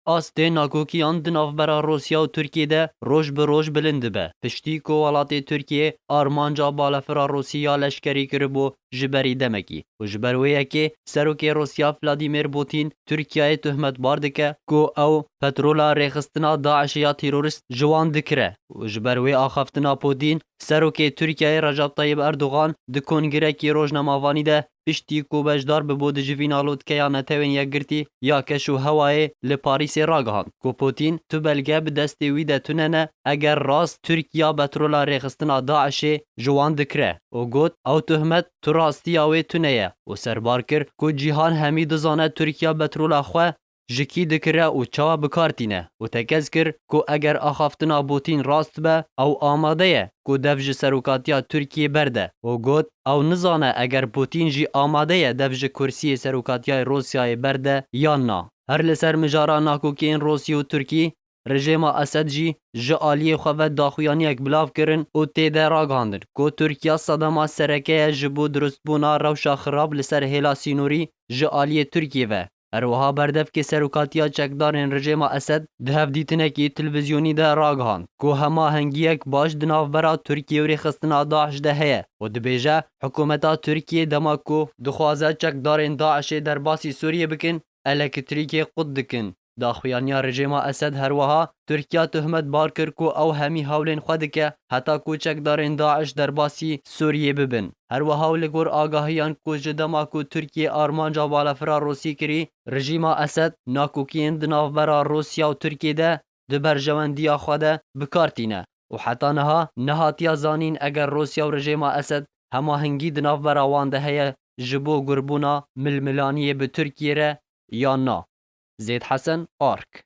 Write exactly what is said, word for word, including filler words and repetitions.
Astê nakokiyan di navbera Rûsya û Tirkiyê de roj bi roj bilind dibe, piştî ku welatê Tirkiyê armanca balafira Rûsî ya leşkerî kiribû ji berî demekî û ji ber wê yekê Serokê Rûsya Vladimir Putin Tirkiyeyê tuhmetbar dike ku ew petrola rêxistina DAIŞê ya terorîst ji wan dikire û ji ber wê axaftina Putin, Serokê Tirkiyeyê Recep Tayyip Erdogan di kongrekî rojnamevanî de piştî ku beşdar bibû di civîna lotkeya Netewên Yekgirtî ya Keş û Hewayê li Parîsê ragihand ku Putin tu belge bi destê wî de tune ne eger rast Tirkiya petrola rêxistina DAIŞê ji wan dikire û got, ew tuhmet tu rastiya wê tune ye û serbar kir ku cîhan hemî dizane Tirkiya petrola xwe ji kî dikire û çawa bi kar tîne û tekez kir ku eger axaftina Putin rast be, ew amade ye ku dev ji serokatiya Tirkiyê berde û got, ew nizane eger Putin jî amade ye dev ji kursiyê serokatiyayê Rûsyayê berde yan na. Her li ser mijara nakokiyên Rûsî û Tirkî, rejêma Esed jî ji aliyê xwe ve daxuyaniyek bilav kirin û tê de ragihandin ku Tirkiya sedema sereke ye ji bo dirustbûna rewşa xirab li ser hêla sînorî ji aliyê Tirkiyê ve. Her wiha berdevkê serokatiya çekdarên rejêma Esed di hevdîtinekî televîzyonî de ragihand ku hemahengiyek baş di navbera Tirkiyê û rêxistina DAIŞ de heye û dibêje, hikûmeta Tirkiyê dema ku dixwaze çekdarên DAIŞê derbasî Sûriyê bikin, elektrîkê qut dikin. Daxuyaniya rejêma Esed her wiha Tirkiya tuhmetbar kir ku ew hemî hewlên xwe dike heta ku çekdarên DAIŞ derbasî Sûriyê bibin. Her wiha û li gor agahiyan ku ji dema ku Tirkiyê armanca balafira Rûsî kirî, rejîma Esed nakokiyên di navbera Rûsya û Tirkiyê de di berjewendiya xwe de bi kar tîne û heta niha nehatiya zanîn eger Rûsya û rejêma Esed hemahengî di navbera wan de heye ji bo gurbûna milmilaniyê bi Tirkiyê re yan na. Zêd Hesen, Ark.